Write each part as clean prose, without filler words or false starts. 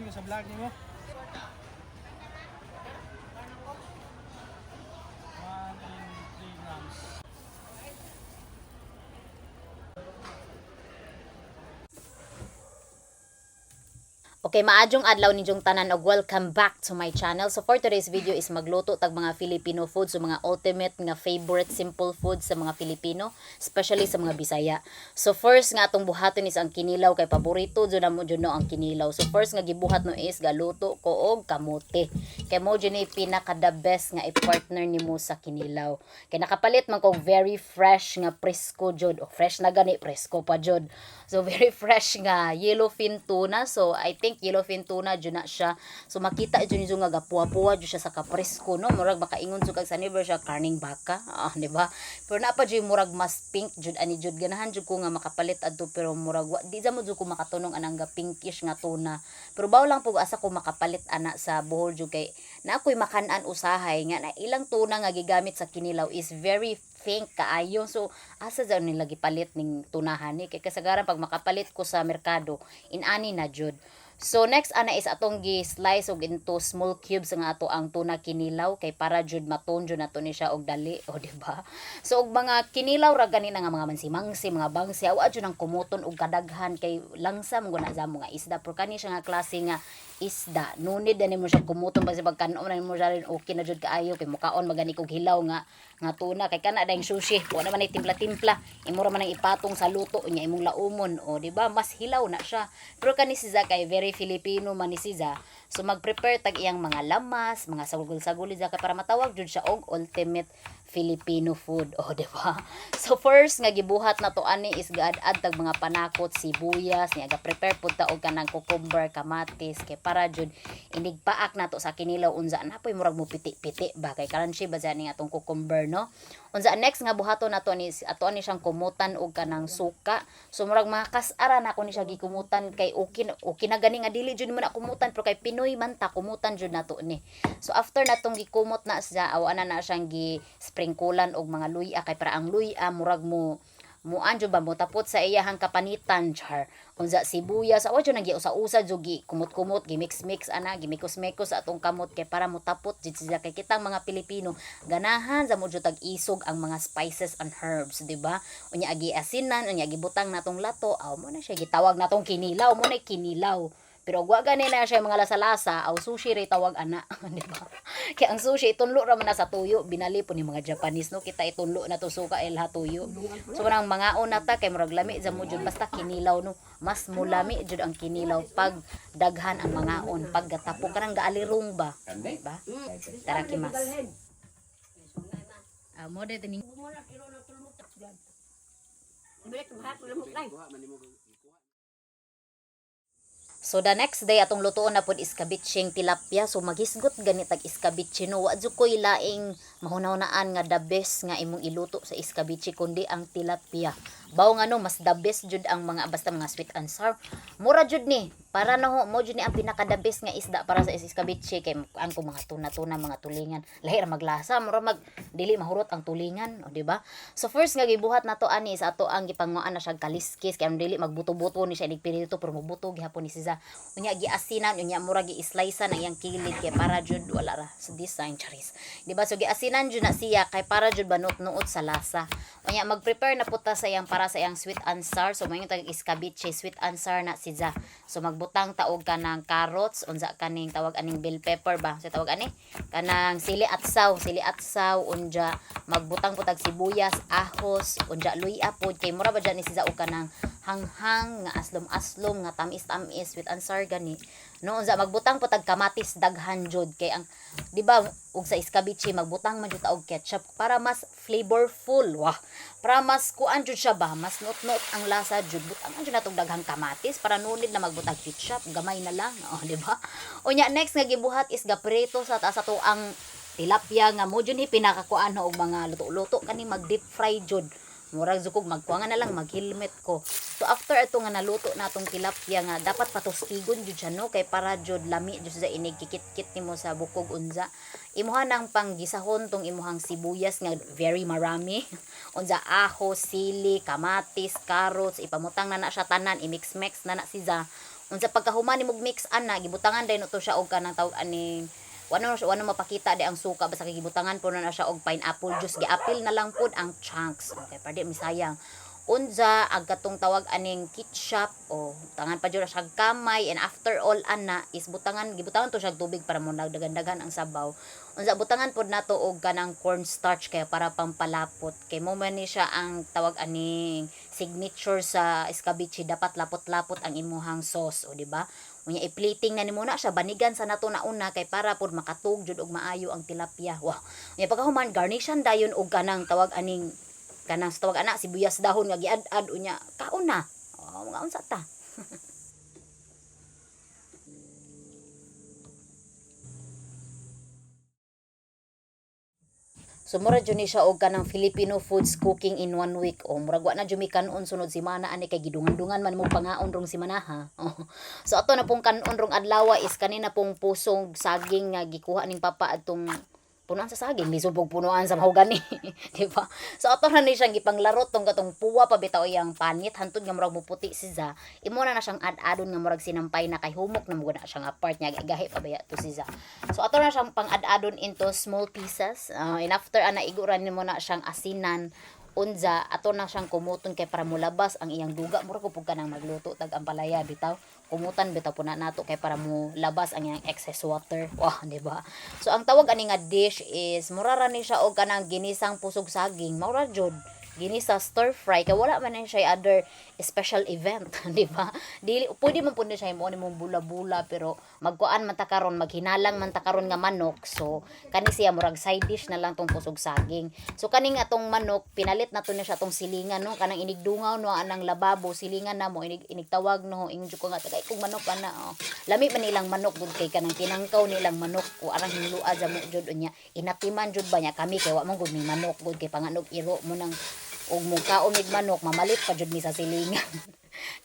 Salian ko sa vlog nimo. 1 and 3 grams. Okay, maadjong adlaw ninyong tanan og welcome back to my channel. So for today's video is magluto tag mga Filipino food, so mga ultimate nga favorite simple food sa mga Filipino, especially sa mga Bisaya. So first nga atong buhaton is ang kinilaw kay paborito jud namo jud no ang kinilaw. So first nga gibuhat no is galuto ko og kamote. Kay mo jud ni pinaka the best nga i-partner nimo sa kinilaw. Kay nakapalit man kog very fresh nga presko jud. O fresh na gani presko pa jud. So very fresh nga yellowfin tuna. So I think yellowfin tuna jud na siya. So makita jud ninyo nga gapuwa-puwa jud siya sa kapresko no. Murag makaingon jud kag sa neighbor siya karning baka. Ah, di ba? Pero naa pa jud murag mas pink jud ani jud, ganahan jud ko nga makapalit adto pero murag wa di sa mo jud ko makatunong anang ga pinkish nga tuna. Pero baw lang pug asa ko makapalit ana sa Bohol jud kay na ako'y makan-an usahay nga na ilang tuna nga gigamit sa kinilaw is very pink kaayo. So asa jud nila gipalit ning tunahan ni kay kasagaran pag makapalit ko sa merkado inani na jud. So next ana is atong gi-slice og into small cubes nga ato ang tuna kinilaw kay para jud maton jud nato ni siya og dali o, di ba? So og mga kinilaw ra gani na nga mga mansi-mangsi, mga bangsi, awa jud ang kumuton og kadaghan kay langsa mo guna sa mga isda, pero kani siya nga klase nga isda no need na nimo siya kumuton ba sa pagkanon na nimo siya rin, okay na jud kaayo kay mukaon magani kog hilaw nga nga tuna kay kana dayong sushi wa naman ay timpla-timpla, imo ra man ang ipatong sa luto nya imong laumon o, di ba, mas hilaw na siya. Pero kani si Za kay very Filipino man ni si Za, so mag-prepare tag iyang mga lamas, mga sagol-sagol kay para matawag jud siya og ultimate Filipino food o, di ba? So first nga gibuhat na to ani is gaad-ad tag mga panakot, sibuyas niya, ga-prepare pud ta og kanang cucumber, kamatis kay para jud inig paak nato sa kinilaw unza na poy murag mo piti-piti ba kay crunchy ba ni atong cucumber no. Unza next nga buhaton nato ni ato ani siyang kumutan og kanang suka. So murag mga kas-ara na ako ni siya gikumutan kay okay okay na gani nga dili jud mo na kumutan, pero kay Pinoy man ta, kumutan jud nato ni. So after natong gikumot na siya, aw ana na siyang gi sprinklean og mga luya kay para ang luya murag mo muan jud ba mo tapot sa iyahang kapanitan, char. Unza sibuyas, awa jud nang giusa-usa jud, gi kumot-kumot, gi mix-mix ana, gi mekos-mekos sa atong kamot kay para motapot jud siya kay kitang mga Pilipino ganahan sa mo jud tag isog ang mga spices and herbs, di ba? Unya agi asinan, unya gibutang natong lato, aw mo na siya gitawag natong kinilaw, mo na kinilaw. Pero wa gani na siya mga lasa-lasa, aw sushi ray tawag ana, di ba? Kaya ang sushi itunlo ra man na sa tuyo, binali po ni mga Japanese no, kita itunlo na to suka ilha tuyo. So manang mga na ta kay murag lami za mo jud basta kinilaw no. Mas mulami jud ang kinilaw pag daghan ang mangaon, pag gatapo kanang gaalirong ba, di ba? Tara kimas. Ah, mo de tining So the next day atong lutuon na pod iskabitching tilapia. So maghisgot gani tag iskabitche no. Wa jud koy laing mahunahunaan nga the best nga imong iluto sa iskabitche kundi ang tilapia. Baw nga no, mas the best jud ang mga basta mga sweet and sour. Mura jud ni para na ho mo jud ni ang pinaka the best nga isda para sa iskabitche kay ang ko mga tuna-tuna, mga tulingan. Lahi ra maglasa, mura mag dili mahurot ang tulingan, o di ba? So first nga gibuhat nato ani sa ato ang gipanguan na siya kaliskis kay ang dili magbuto-buto ni siya inig pirito, pero mobuto gihapon ni siya. Unya giasinan, unya mura gi-slicean ang iyang kilid kay para jud wala ra sa design, charis. Di ba? So giasinan jud na siya kay para jud banot-nuot sa lasa. Unya mag-prepare na pud ta sa iyang para sa iyang sweet and sour. So mayon tag iskabitche sweet and sour na siya. So magbutang ta og kanang carrots, unsa kaning tawag aning bell pepper ba? So tawag ani kanang sili at saw, unja magbutang pud tag sibuyas, ahos, unja luya pod kay mura ba dyan ni siya og kanang hanghang nga aslom-aslom nga tamis-tamis, sweet and sour gani no. Unsa magbutang po tag kamatis daghan jud kay ang, di ba, ug sa iskabiche magbutang man jud ta og ketchup para mas flavorful, wah, para mas kuan jud siya ba, mas nuot-nuot ang lasa jud. Butang jud natong daghang kamatis para no need na magbutang ketchup, gamay na lang oh, di ba? Unya next nga gibuhat is gaprito sa taas ato ang tilapia nga mo jud ni pinakakuan og mga luto-luto kani, mag deep fry jud, murag zukog magkuha na lang mag-helmet ko. So after ato nga naluto na atong tilapia nga dapat patustigon jud siya no kay para jud lami jud sa inig kikit-kit nimo sa bukog. Unza imuha nang panggisahon tong imuhang sibuyas nga very marami, unza aho, sili, kamatis, carrots, ipamutang na na siya tanan, i-mix-mix na na siya. Unsa pagkahuman nimo mix ana, gibutangan dayon to siya og kanang tawag aning wano mapakita di ang suka, basta kay gibutangan po na siya og pineapple juice, giapil na lang pud ang chunks. Okay, para di misayang. Unza ang katong tawag aning ketchup o tangan pa jud siya kamay, and after all ana is butangan, gibutangan to siya tubig para mo nagdagan-dagan ang sabaw. Unza butangan pod nato og kanang cornstarch kay para pampalapot, kay mo man ni siya ang tawag aning signature sa escabeche, dapat lapot-lapot ang imuhang sauce, o di ba? Unya i-plating na nimo na siya, banigan sa nato na una kay para pod makatug jud og maayo ang tilapia. Wow. Unya pagkahuman, garnishan dayon og kanang tawag aning kanang sa tawag ana sibuyas dahon nga giad-ad, unya kaon na. Oh, mga unsa ta. So mura jud ni siya og kanang Filipino foods cooking in one week. O murag wa na jud mi kanon sunod semana ani kay gidungan-dungan man mo pangaon rong semana ha. Oh. So ato na pong kanon rong adlaw is kanina pong pusong saging nga gikuha ning papa atong punuan sa saging, lisod pog punuan sa mahogani, di ba? So ato na ni siyang gipanglarot tong katong puwa pa bitaw iyang panit hantud nga murag muputi si za. Imo na na siyang ad-adon nga murag sinampay na kay humok na mo na siya nga part niya, gahi pa baya to si za. So ato na siyang pang-ad-adon into small pieces. And after ana iguran nimo na siyang asinan, unza ato na siyang kumuton kay para mulabas ang iyang duga. Murag pug kanang magluto tag ampalaya bitaw, kumutan bitaw puna nato kay para mo labas ang iyang excess water. Wah, di ba? So ang tawag ani nga dish is mura ra ni siya og kanang ginisang pusog saging, mura jud ginisa stir fry kay wala man ni siya other special event, di ba? Dili pwede man pud ni siya mo nimong bula-bula, pero magkuan man ta karon, maghinalang man ta karon nga manok, so kani siya murag side dish na lang tong pusog saging. So kani nga tong manok, pinalit na to ni siya tong silingan, no, kanang inigdungaw no anang lababo, silingan na mo inig inigtawag no. Ingon jud ko nga tagay kog manok ana, oh. Lami man nilang manok gud kay kanang kinangkaw nilang manok o arang hinlua ja mo jud, unya inatiman jud ba niya kami kay wa man gud mi manok gud kay panganog iro mo nang og mukaon mig manok, mamalit pa jud mi sa silingan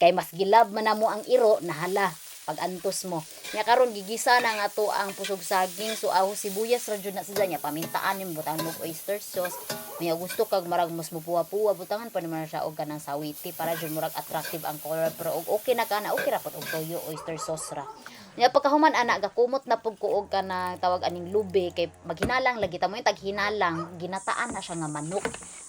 kay mas gilab man namo ang iro nahala pag antos mo. Nya karon gigisa na nga to ang pusog saging, so aho sibuyas ra jud na sila nya, pamintaan nimo, butangan mo og oyster sauce. Nya gusto kag marag mas mupuwa-puwa, butangan pa naman siya og kanang sawiti para jud murag attractive ang color, pero og okay na kana, okay ra pud og toyo oyster sauce ra. Nya pagkahuman ana, gakumot na pud ko og kanang tawag aning lubi kay maghinalang lagi ta mo yung tag hinalang, ginataan na siya nga manok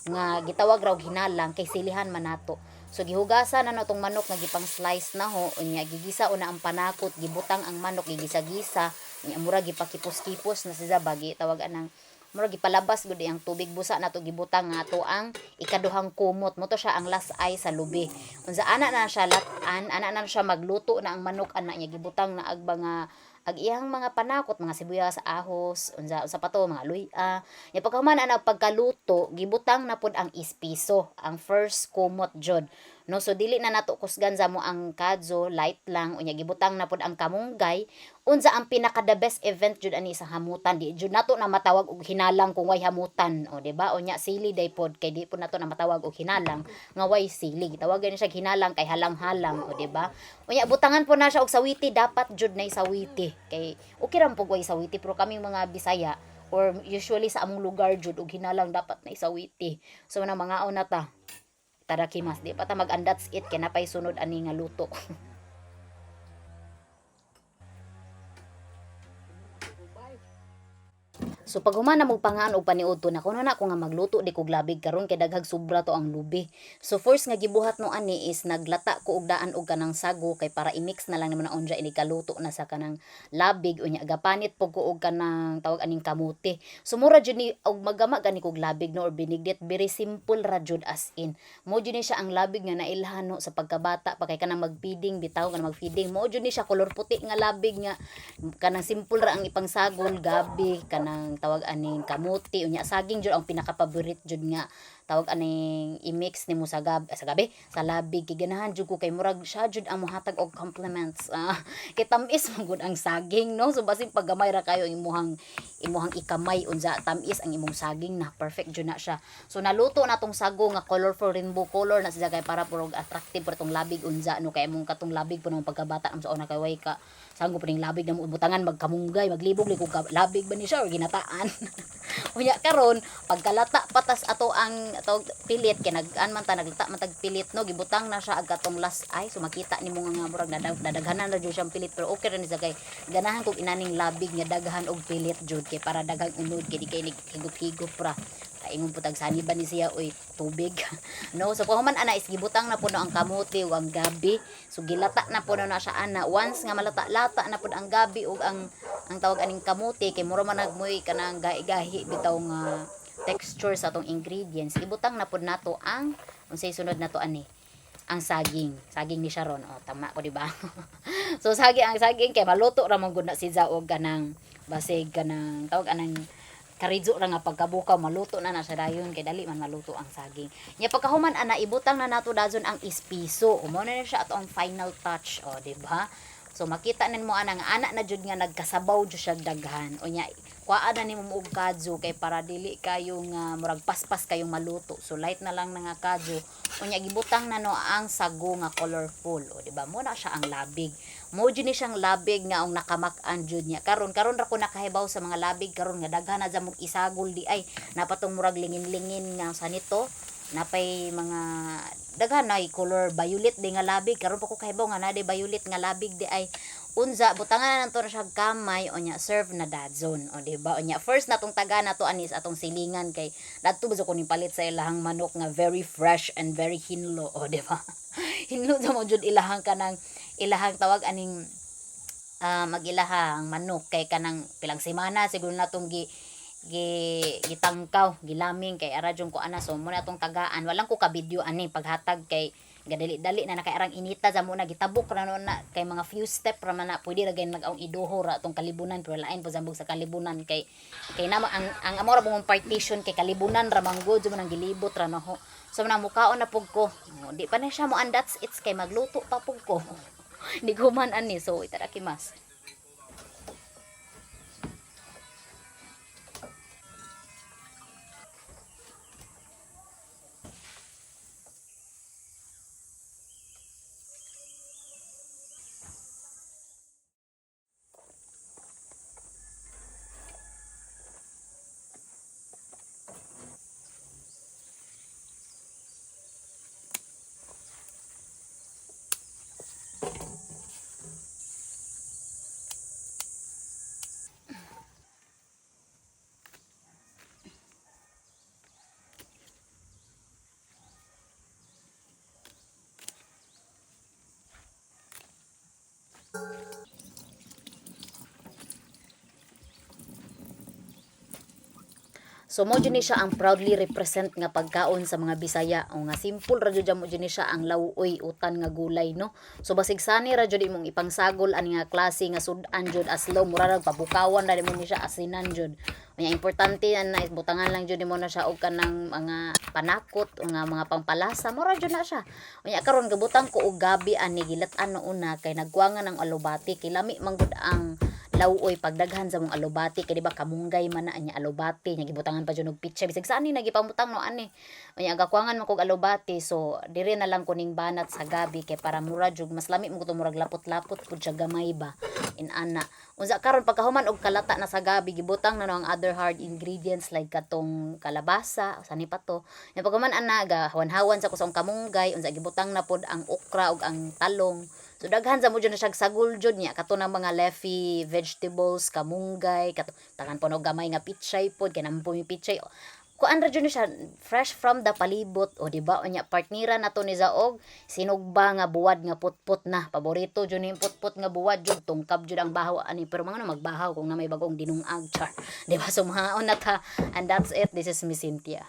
nga gitawag raw hinalang kay silihan man nato. So gihugasan na no tong manok nga gipang slice na ho, unya gigisa una ang panakot, gibutang ang manok, gigisa-gisa, unya mura gipakipos-kipos na siya bagi tawag anang mura gipalabas gud ang tubig busa nato, gibutang nga to ang ikaduhang kumot mo to siya ang last eye sa lubi. Unsa ana na siya lat-an, ana na siya magluto na ang manok ana niya, gibutang na ag mga ag iyang mga panakot, mga sibuyas, ahos, unsa unsa pa to, mga luya. Nya pagkahuman ana pagkaluto, gibutang na pud ang ispiso, ang first kumot jud. No, so dili na nato kusgan sa mo ang kadzo, light lang, unya gibutang na pud ang kamunggay. Unsa ang pinaka the best event jud ani sa hamutan, di jud nato na matawag og hinalang kung way hamutan, o di ba? Unya sili day pod kay di pud nato na matawag og hinalang nga way sili. Gitawagan ni siya hinalang kay halang-halang, o di ba? Unya butangan po na siya og sawiti, dapat jud nay sawiti kay okay ra pug way sawiti, pero kaming mga Bisaya or usually sa among lugar jud og hinalang dapat na sawiti. So manang mga na ta. Tarakimas, di pa ta mag and that's it kay napay sunod ani nga luto. So pag human na mo pangaan og paniudto na kuno na ko nga magluto di ko glabig karon kay daghag sobra to ang lubi. So first nga gibuhat no ani is naglata ko og daan og kanang sago kay para i-mix na lang nimo na unja ini kaluto na sa kanang labig, unya gapanit pug ko og kanang tawag aning kamote. So mura jud ni og magama gani kog labig no or binigdit, very simple ra jud as in. Mo jud ni siya ang labig nga nailhan no sa pagkabata pa kay kanang magfeeding bitaw, kanang magfeeding mo jud ni siya kolor puti nga labig nga kanang simple ra ang ipangsagol, gabi kanang tawag aning kamuti, unya saging jud ang pinaka-favorite jud nga tawag aning i-mix nimo sa sa gabi sa labig kay ganahan jud ko kay murag siya jud ang mohatag og compliments. Kay tam-is man gud ang saging no, so basin paggamay ra kayo imuhang imuhang ikamay unsa tam-is ang imong saging na perfect jud na siya. So naluto na tong sago nga colorful rainbow color na siya kay para purog attractive pud tong labig unsa no, kay imong katong labig po nang pagkabata am sa una kay way ka sanggo pa ning labig na mo butangan magkamunggay maglibog li kung labig ba ni siya or ginataan. Unya karon pagkalata patas ato ang tawag pilit kay nag-an man ta, naglata man tag pilit, no? Gibutang na siya ag katong last ay. So makita nimo nga murag nadaghanan na jud siyang pilit, pero okay ra ni sa kay ganahan kog inaning labig nga daghan og pilit jud kay para daghang unod, kay di kay higop-higop ra. Kaingon po tag sani ba ni siya, oy, tubig, no? So kung human ana is gibutang na po no ang kamote ug ang gabi. So gilata na po no na siya ana. Once nga malata-lata na pud ang gabi ug ang tawag aning kamote, kay mura man nagmoy kanang gahi-gahi bitaw nga texture sa atong ingredients, ibutang na pud nato ang unsay sunod nato ani, ang saging. Saging ni Sharon. Oh, tama ko, di ba? So saging, ang saging kay maluto ra man gud na si og kanang basig kanang tawag anang karidso ra nga pagkabukaw, maluto na na siya dayon kay dali man maluto ang saging. Nya pagkahuman ana, ibutang na nato dazon ang ispiso. Mo na siya ato ang final touch, oh, di ba? So makita nimo ana nga ana na jud nga nagkasabaw jud siya daghan. O nya kuhaan na nimo og kadyo kay para dili kayo nga murag paspas kayong maluto. So light na lang na nga kadyo. Unya gibutang na no ang sago nga colorful. O di ba? Mo na siya ang labig. Mo jud ni siyang labig nga ang nakamak-an jud niya. Karon karon ra ko nakahibaw sa mga labig karon nga daghan na mog isagol di ay napatong murag lingin-lingin nga sa nito, napay mga daghan ay color violet di nga labig. Karon pa ko kahibaw nga naa violet nga labig di ay. Unza, butangan na nato na siya gamay, unya serve na dadzon, o di ba? Unya first natong taga na to anis atong silingan kay dadto ba ko ning palit sa ilahang manok nga very fresh and very hinlo, o di ba? Hinlo sa mo jud ilahang kanang ilahang tawag aning mag-ilahang manok kay kanang pilang semana siguro natong gi gi gitangkaw, gilaming kay ara jud ko ana. So muna atong tagaan. Walang ko ka video ani paghatag kay gadali-dali na na kay arang inita sa muna, gitabok ra no na kay mga few step ra man na, pwede ra gay nag-aong iduho ra atong kalibunan, pero lain po sambog sa kalibunan kay nama ang amo ra mong partition kay kalibunan ra man gud man ang gilibot ra no ho. So na mukaon na pug ko. Oh, di pa na siya mo and that's it kay magluto pa pug ko. Di ko man ani, so itadakimasu. So mo jud ni siya ang proudly represent nga pagkaon sa mga Bisaya. O nga simple ra jud mo jud ni siya ang law-oy utan nga gulay, no. So basig sani ra jud imong ipangsagol ani nga klase nga sud-an jud, as low mura ra pabukawan ra nimo ni siya, asinan jud. Unya importante na butangan lang jud nimo na siya og kanang mga panakot o nga mga pangpalasa, mura jud na siya. Unya karon gabutang ko og gabi ani, gilat-an no una kay nagkuangan ang alubati kay lami man gud ang law-oy pagdaghan sa mong alubati kay di ba kamunggay man na anya alubati nya, gibutangan pa jud og pitsa bisag saan ni nagipamutang no ani. Unya agakuangan man kog alubati, so dire na lang kuning banat sa gabi kay para mura jud mas lami mo kuto, murag lapot-lapot pud siya gamay ba inana. Unsa karon pagkahuman og kalata na sa gabi, gibutang na no ang other hard ingredients like katong kalabasa sani pa to. Nya pagkahuman ana, ga hawan-hawan sa kusong kamunggay. Unsa gibutang na pod ang okra ug ang talong. So daghan sa mo jud na siya sagol jud niya kato ng mga leafy vegetables, kamunggay, kato takan po no gamay nga pichay pod kay nampo mi pichay. Kuan ra jud ni siya, fresh from the palibot, o di ba? Unya partnera na to ni Zaog sinugba nga buwad nga putput na. Paborito jud ni putput nga buwad jud, tungkab jud ang bahaw ani, pero mga no magbahaw kung na may bagong dinungag, char. Di ba? So mahaon na ta and that's it. This is Miss Cynthia.